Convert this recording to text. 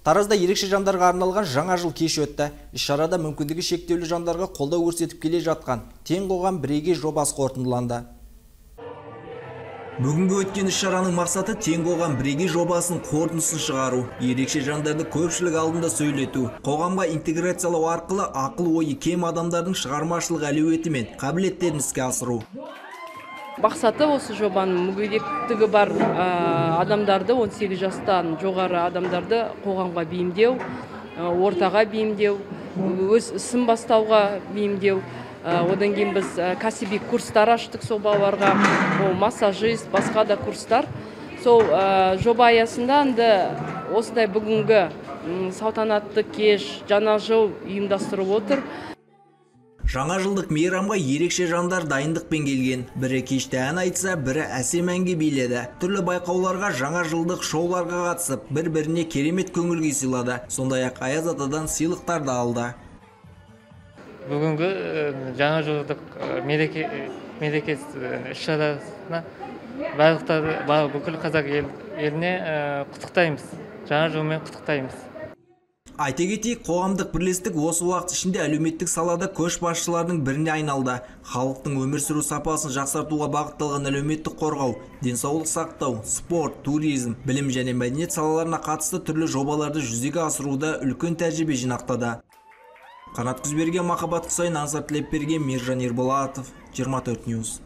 Таразда ерекше жандарға арналған жаңа жыл кеші өтті. Іс-шарада мүмкіндігі шектеулі жандарға қолдау көрсетіп келе жатқан «Тең қоғам, бірегей» жобасы қорытындыланды. Бүгінгі өткен іс-шараның мақсаты «Тең қоғам, бірегей» жобасының қорытындысын шығару, ерекше жандарды көпшілік алдында сөйлету, қоғамға интеграциялау арқылы ақыл ойы кем адамдардың шығармашылық әлеуеті мен қабілеттерін іске асыру. Мақсаты осы жобаның мүгедектігі бар адамдарды, 18 жастан жоғары адамдарды қоғамға бейімдеу, ортаға бейімдеу, өз ісін бастауға бейімдеу. Одан кейін біз кәсіби курстар аштық сол балаларға, ол массажист, басқа да курстар. Сол жоба аясында енді осындай бүгінгі салтанатты кеш, жаңа жыл ұйымдастырып отыр. Жаңа жылдық мейрамға ерекше жандар дайындықпен келген. Бірі кеште ән айтса, бірі әсем әнге биледі. Түрлі байқауларға, жаңа жылдық шоуларға қатысып, бір-біріне керемет көңіл күй сыйлады. Сондай-ақ Аяз атадан сыйлықтар да алды. Бүгінгі жаңа жылдық мереке іс-шарасына барлықтары, бүкіл қазақ еліне құттықтаймыз. Жаңа жылмен құттықтаймыз. Айта кетейік, қоғамдық бірлестік осы уақыт ішінде әлеуметтік салада көшбасшылардың біріне айналды. Халықтың өмір сүру сапасын жақсартуға бағытталған әлеуметтік қорғау, денсаулық сақтау, спорт, туризм, білім және мәдениет салаларына қатысты түрлі жобаларды жүзеге асыруда үлкен тәжірибе жинақтады. Қанат Күзберген, Махаббат Құсайын, Ансар Тілепберген, Мержан Ерболатов, 24 News.